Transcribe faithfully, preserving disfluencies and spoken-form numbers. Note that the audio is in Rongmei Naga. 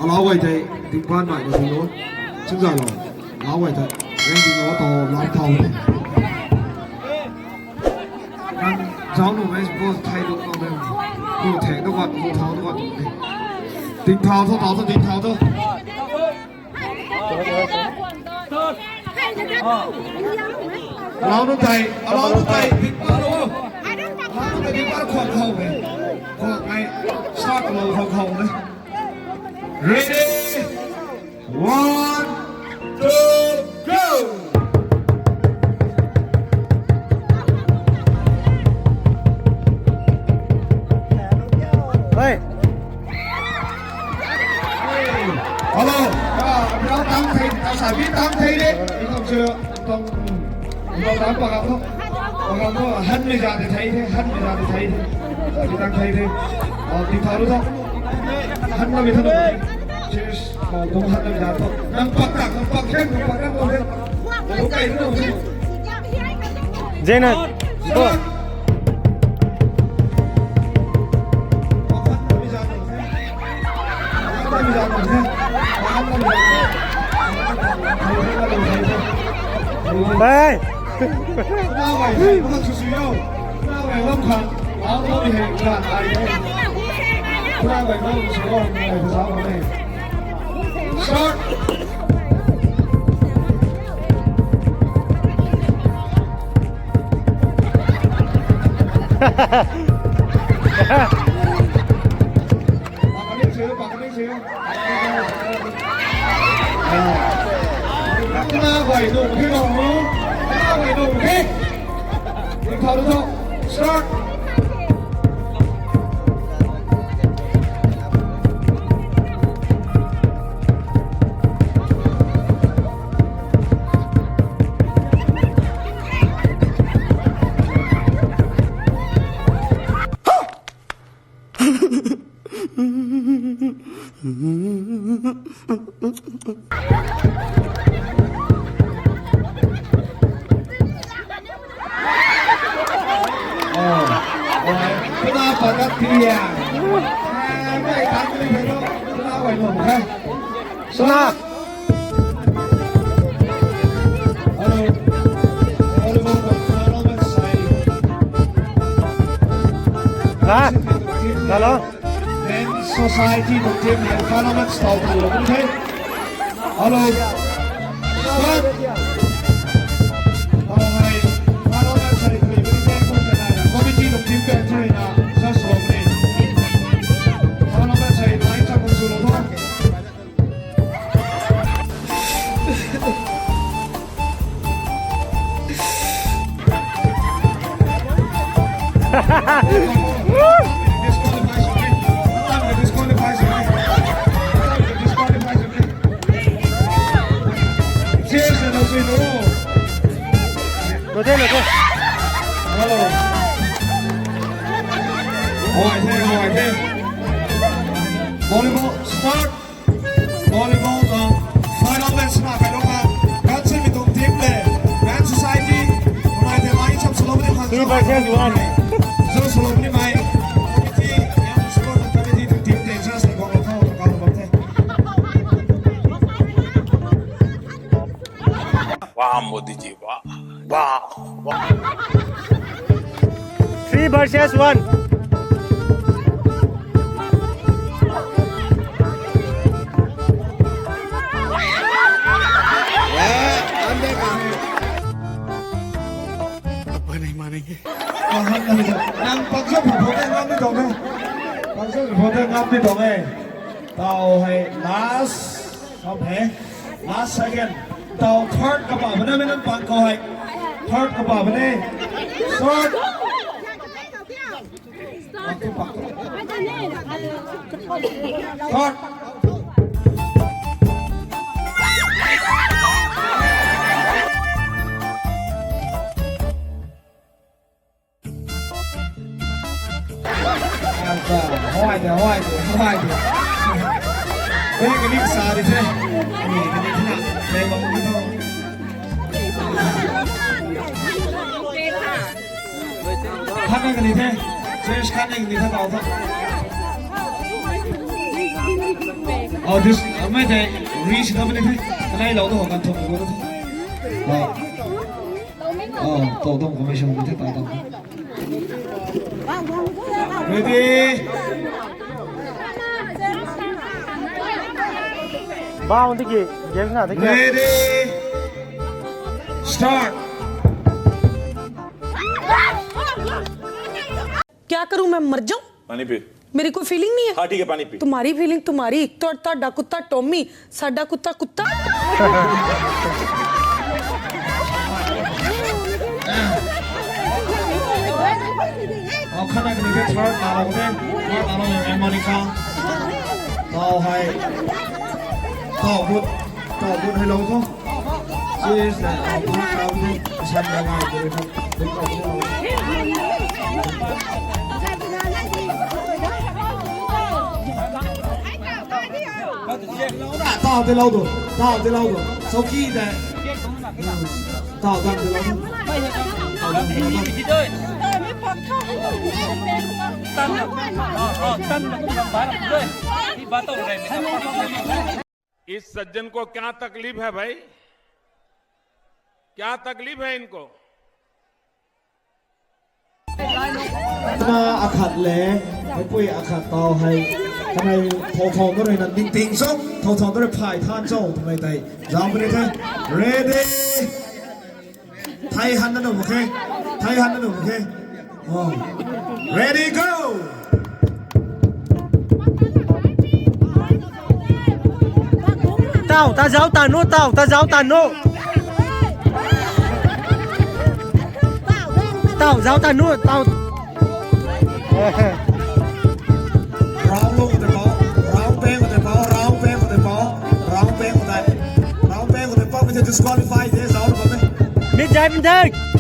Alau guay tei, tingpan mai na silo. Chingzalou. Alau guay tei, reng ding lo tau lam thau. Nang zauc nu mei, ball thei duk nang de. Ball thei duk wat, ball thau duk wat. Ting thau thu, thau thu, ting thau thu. Alau nu tei, alau nu tei, ting pa lo. Alau nu tei, ting pa khwan khou e. Khwan ngai, start lo khwan khou e. Ready? One, two, go! Hey! Hello. Ah, abhi tang thei, tang sa bi tang thei de. Ikham se, tang, tang tang pakam tho. Pakam tho, han mei za de thei the, han mei za de thei the. Abhi tang thei the. Ah, ting thau lu tho. Han na mei tho. Cheers. Kau tuang han na mei za tho. Nang pak tak, nang pak hen, nang pak hen, nang pak hen. Nang pak hen, nang pak hen. Zena. Go. Hey! Start! Start! Suna. Hello. Society tuang team hei final match tau tu lou the. Hello. Start. Tau hei final match hei three minute kum ta nai na committee tuang team pek three na just lou ni. Final match hei nai chak kum su lou tho. Lo the, lo the. Hello. Volleyball, start. Volleyball tuang final match na kai lou kha, Gansen mei tuang team le, Band Society, mei tei mai chap salou ni khang. Three versus one. Zauc salou ni mei. Committee, Young Sport Committee tuang team tei just na guang lou khou, na guang lou bam the. Wow, Modi ji, wow. Wow, wow. Three versus one. Nang paksa phu phu tei ngam ni tuang e. Paksa phu phu tei ngam ni tuang e. Tau hei last. Kam hei. Last second. Tau third kapa bana mei nang pan khou hei. Third kapa bana. Short. Third. Hoai de, hoai de, hoai de. Hei, kani sa di the. Ni, kani thina. Hei, bam ni tho. Thana kani the. Change khat ni ni khat tau tha. Oh, this, uh, mei tei, ri si na mei ni the. Kanei lou tu ho kan thum ko tu. Oh. Oh, tau tau ko mei shong ni the tau tau. Ready? Bau tiki, game na tiki. Ready? Start. क्या करूं मैं, मर जाऊं? पानी पी। मेरी कोई फीलिंग नहीं है। हाँ, ठीक है, पानी पी। तुम्हारी फीलिंग तुम्हारी, तो, ਤੁਹਾਡਾ ਕੁੱਤਾ ਟੌਮੀ, ਸਾਡਾ ਕੁੱਤਾ ਕੁੱਤਾ। Oh, khat na kani the third na lou the, third na lou the Monica. Tau hei. Tau but, tau but hei lou tho. Cheers na, tau but tau the, san na ngai the. Tau te lou do, tau te lou do. Sauki te. Tau dam te lou do. Tau dam te lou do. इस सज्जन को क्या तकलीफ है भाई? क्या तकलीफ है इनको? Tana akhat le, meipui akhat tau hei. Kanei thau thau na rui na ding ting cho, thau thau na rui phay than cho, twmei tei. Zau puni the. Ready? Thei han na num khe. Thei han na num khe. Oh. Ready, go! Tau, ta zau ta nu, tau, ta zau ta nu. Tau, zau ta nu, tau. Round lou khou tei pau, round peng khou tei pau, round peng khou tei pau, round peng khou tei, round peng khou tei pau, mei tei disqualify the, zau na bam e. Mi jai pun the.